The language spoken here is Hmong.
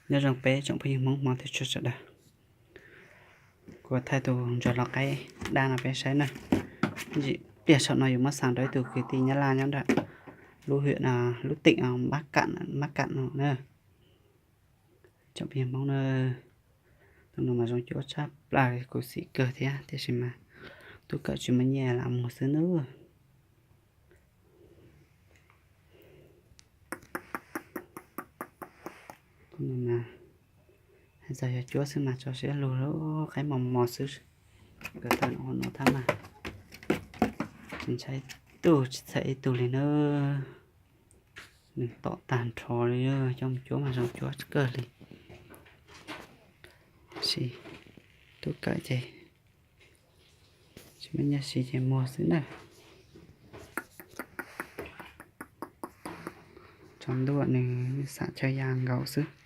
Nyob zoo peb tsoom phooj ywg Hmoob hmov thiab tshua sawv daws. Kuv thaij tus ntsuag los qaib dab no peb saib na. Ib pliag saum no yuav muab xa rau ib tug kwv tij Nyab Laj nyob nram lub hwm, lub tỉnh Bắc Kạn no na. Tsoom phooj ywg Hmoob na, tus no mas zoo cuab tshaj plaws, kuv xim kawg thiab tiam sis mas Tub Kawm tsis muaj nyiaj lam muag xwb nawb. Hais txog yog cuab xwb mas tso siab lug, qaib mos mos xwb. Nkawd tawm no ua no thab mas tsis ntshai ib tug tsis txhais ib tug li na. Nws tom tag nrho li, coj mus cuab mas zoo cuab kawg li. Tab sis Tub Kawm ces tsis muaj nyiaj siv ces muag xwb na. Tsaus ntuj nws xav chaw ya nkaus xwb.